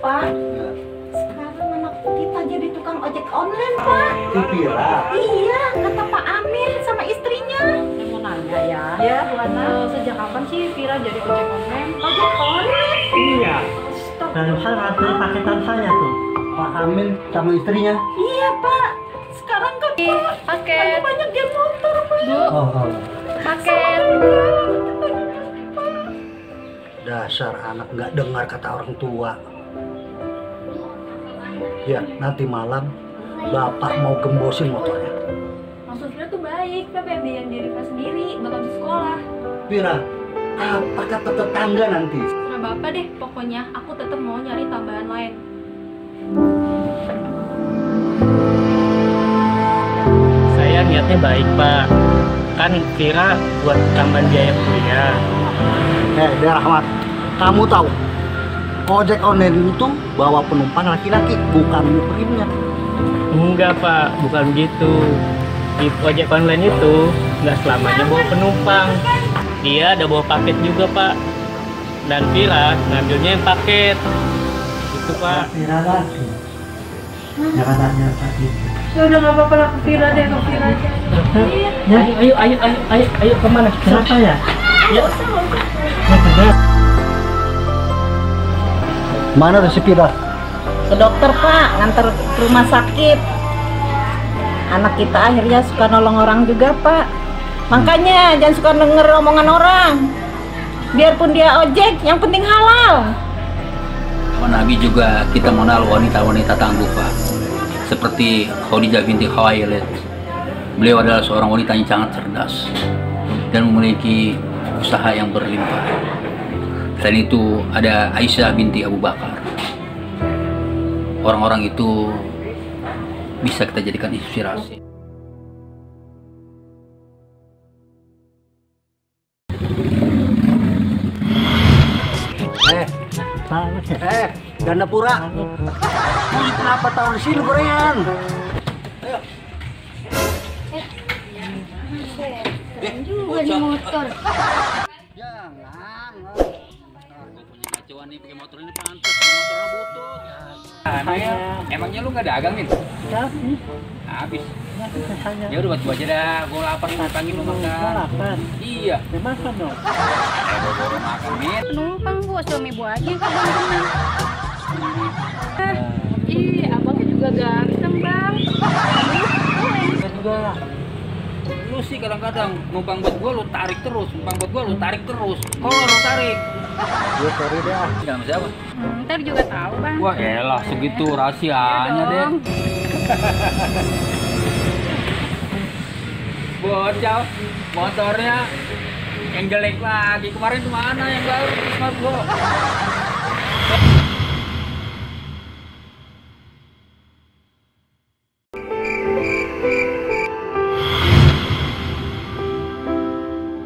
Pak. Sekarang anak kita jadi tukang ojek online, Pak. Vira? Iya, kata Pak Amir sama istrinya. Saya mau nanya ya. Ya, Bu Ana. Sejak kapan sih Vira jadi ojek online? Ojek online? Iya. Dan saya nganter paketan saya tuh. Pak Amin sama istrinya. Iya, Pak. Sekarang kan Pak, Paket. banyak game motor, Pak. Bu, Oh. paket. Dasar anak nggak dengar kata orang tua. Ya, nanti malam bapak mau gembosin motornya. Maksud Vira tuh baik, tapi yang diri Vira sendiri, bakal di sekolah. Vira, apa kata tetangga nanti? Nah bapak deh, pokoknya aku tetap mau nyari tambahan lain. Saya niatnya baik, Pak. Kan Vira buat tambahan biaya kuliah. Dek Rahmat, kamu tahu ojek online itu bawa penumpang laki-laki, bukan muhrimnya. Enggak, Pak. Bukan begitu. Di ojek online itu nggak selamanya bawa penumpang. Dia ada bawa paket juga, Pak. Dan Vira ngambilnya yang paket. Itu, Pak. Vira lagi. Jangan tanya lagi. Ya udah nggak apa-apa lah, ke Vira deh, ke Vira aja. Ya, ayo kemana? Kenapa ya? Ya. Mana tuh si Vira? Ke dokter, Pak, nganter ke rumah sakit. Anak kita akhirnya suka nolong orang juga, Pak. Makanya jangan suka denger omongan orang. Biarpun dia ojek, yang penting halal. Nabi juga kita mengenal wanita-wanita tangguh, Pak. Seperti Khadijah binti Khuwailid. Beliau adalah seorang wanita yang sangat cerdas dan memiliki usaha yang berlimpah. Selain itu ada Aisyah binti Abu Bakar. Orang-orang itu bisa kita jadikan inspirasi. Gandapura. Ini kenapa taruh di sini gorengan? Juga di motor. Jangan. Gue punya kacauan nih, pakai motor ini pantas, motornya butut. Emangnya lu nggak dagang nih? Habis. Ya udah buat gua aja dah, gua lapar nih, panggil lu makan. Lapar. Iya. Makan dong. Gua makan nih. Penumpang gua, suami gua aja yang kebanyakan. Ih, abangnya juga ganteng, Bang. Juga. Lu sih kadang-kadang numpang buat gua lu tarik terus, numpang buat gua lu tarik terus. Kalau lu tarik, Gue sorry dah. jangan siapa? Ntar juga tahu, Bang. Wah, elah segitu rahasianya deh. dong. Bocah, motornya yang jelek lagi. Kemarin tuh mana yang baru smart gua?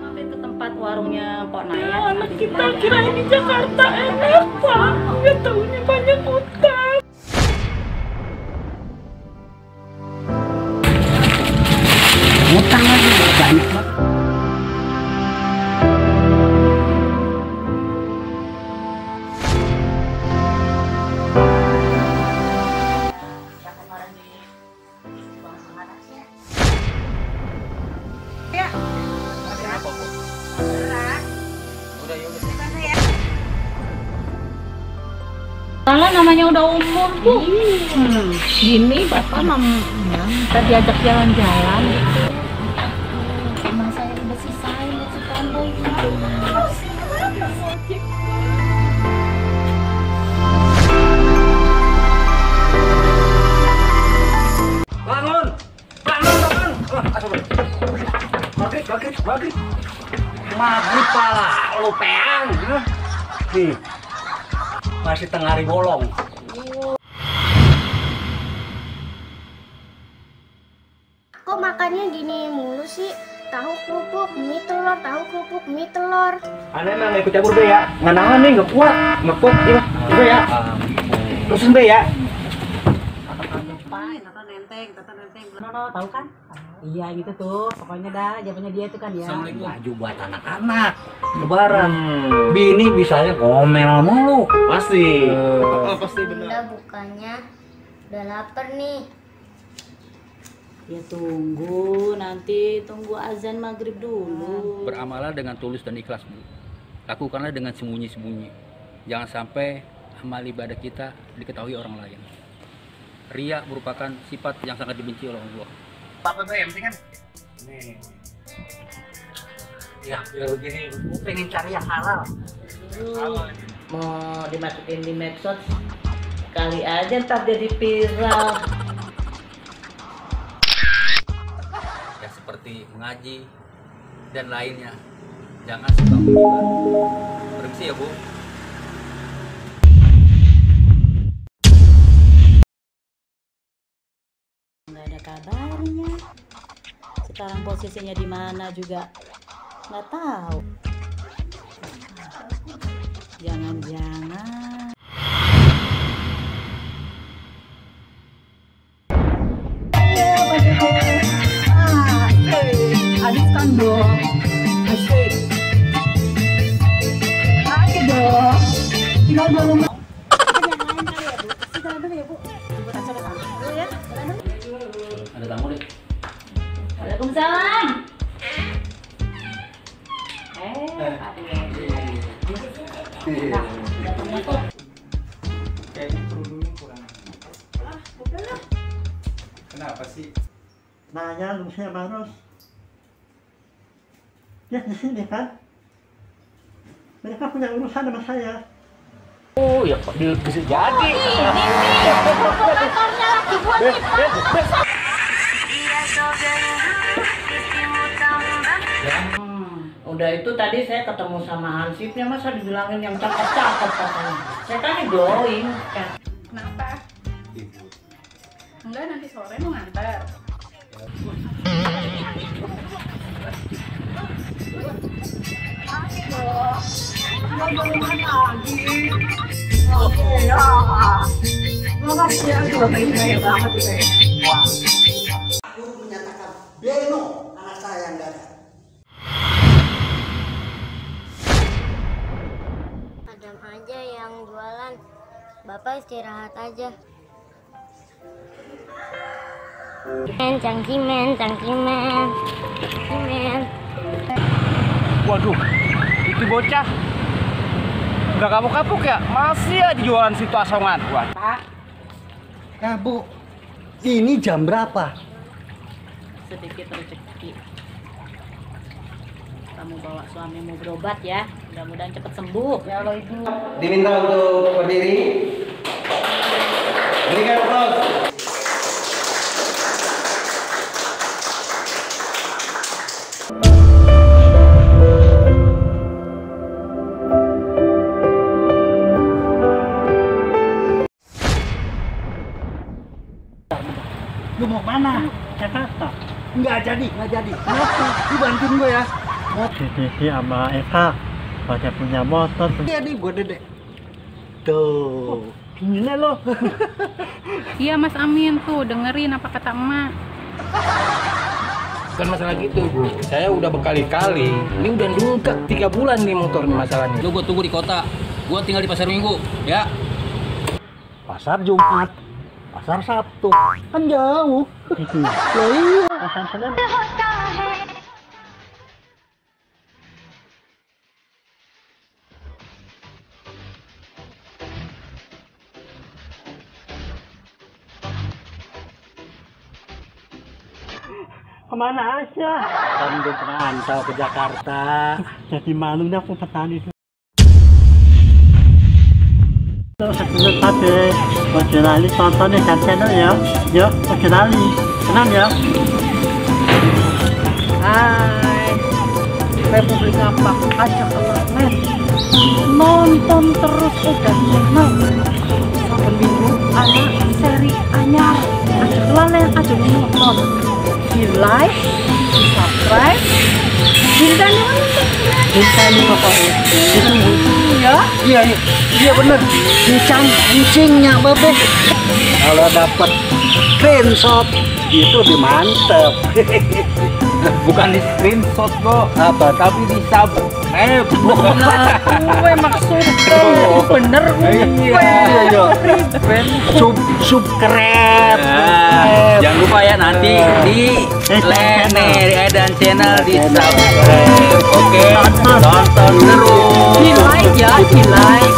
Mampir ke tempat warungnya Pok Naya. Anak kita kirain di Jakarta enak, Pak. Gak taunya banyak utang. Utang lagi banyak banget. Kalau namanya udah umur tuh, gini bapak kita diajak jalan-jalan gitu. Emang saya udah sisain si tomboy. Bangun! Bangun! Maghrib. Maghrib pala, lu peang. Nih, masih tengah hari bolong. Kok makannya gini mulu sih? Tahu kerupuk, mie telur, tahu kerupuk, mie telur. Aneh emang nggak ikut campur be ya? Nggak nahan nih, nggak kuat ya. Be ya. Terusin be ya. Tata Nenteng. No, tahu kan? Iya gitu tuh, pokoknya dah zamannya dia itu kan ya. Baju buat anak-anak lebaran. Bini bisanya ngomel mulu. Pasti. Pasti benar. Bunda bukannya udah lapar nih. Ya tunggu, nanti tunggu azan maghrib dulu. Beramalah dengan tulus dan ikhlas, Bu. Lakukanlah dengan sembunyi-sembunyi. Jangan sampai amal ibadah kita diketahui orang lain. Riya merupakan sifat yang sangat dibenci oleh Allah. Apa tuh yang penting kan? Nih. Ya, biar begini, gue pengen cari yang halal. Mau dimasukin di medsos, kali aja ntar jadi viral. Ya seperti mengaji dan lainnya. Jangan suka menghina. Permisi ya, Bu. Nggak ada kabarnya. Sekarang posisinya di mana juga nggak tahu. Jangan-jangan. Habiskan dong. Asik. Ayo dong. Tinggal dulu. Ada tamu deh. Waalaikumsalam. Kenapa sih? Nanya lu saya Baros. Ya di sini kan. Mereka punya urusan sama saya. Oh ya kok bisa jadi. Udah itu tadi saya ketemu sama Hansipnya, masa dibilangin yang cakep-cakep katanya. Saya tanya glowing kan. Kenapa? Enggak, nanti sore mau nganter. Aku menyatakan Beno anak saya yang gak ada. Adam aja yang jualan. Bapak istirahat aja. Cangkimen. Waduh, itu bocah nggak kapok-kapok ya? Masih aja jualan situ asongan. Wah. Ya Bu, ini jam berapa? Sedikit rezeki. Kamu bawa suamimu berobat ya, mudah-mudahan cepat sembuh. Ya Allah Ibu. Diminta untuk berdiri. Berikan aplaus. Lu mau mana? Jakarta. Nggak jadi. Kenapa? Lu bantuin gue ya. Sisi sama Eva pada punya motor. Iya nih gue dedek. Tuh. Gini lo. Iya Mas Amin tuh, dengerin apa kata emak. Bukan masalah gitu, Bu. Saya udah berkali-kali. Ini udah nunggak 3 bulan nih motor masalahnya. Lu gua tunggu di kota. Gua tinggal di Pasar Minggu, ya. Pasar Jumat. Pasar Sabtu. Kan jauh. Loh iya. Pasar Senin. Kemana aja? Kan gue perantau ke Jakarta. Jadi malu nih aku petani. Sebelum tadi, Mas Jenali tonton di channel ya. Yuk, Mas Jenali. Tenang ya. Hai, Republik apa? Ajak Allah, men. Nonton terus dan channel. Sabtu Minggu anak seri anyar. Ajak lalen, ajak nonton. Di like, di subscribe, Cinta nih mana? Cinta nih pokoknya. Ditunggu. Ya. Iya, iya, iya bener. Kucingnya bebe. Kalau dapat screenshot itu lebih mantep. Bukan di screenshot kok, Apa? tapi di subscribe. Gue maksudnya bener gue. Iya. Subscribe. Jangan lupa ya nanti di Edan Channel di subscribe. Oke, tonton terus. Di like ya, di like.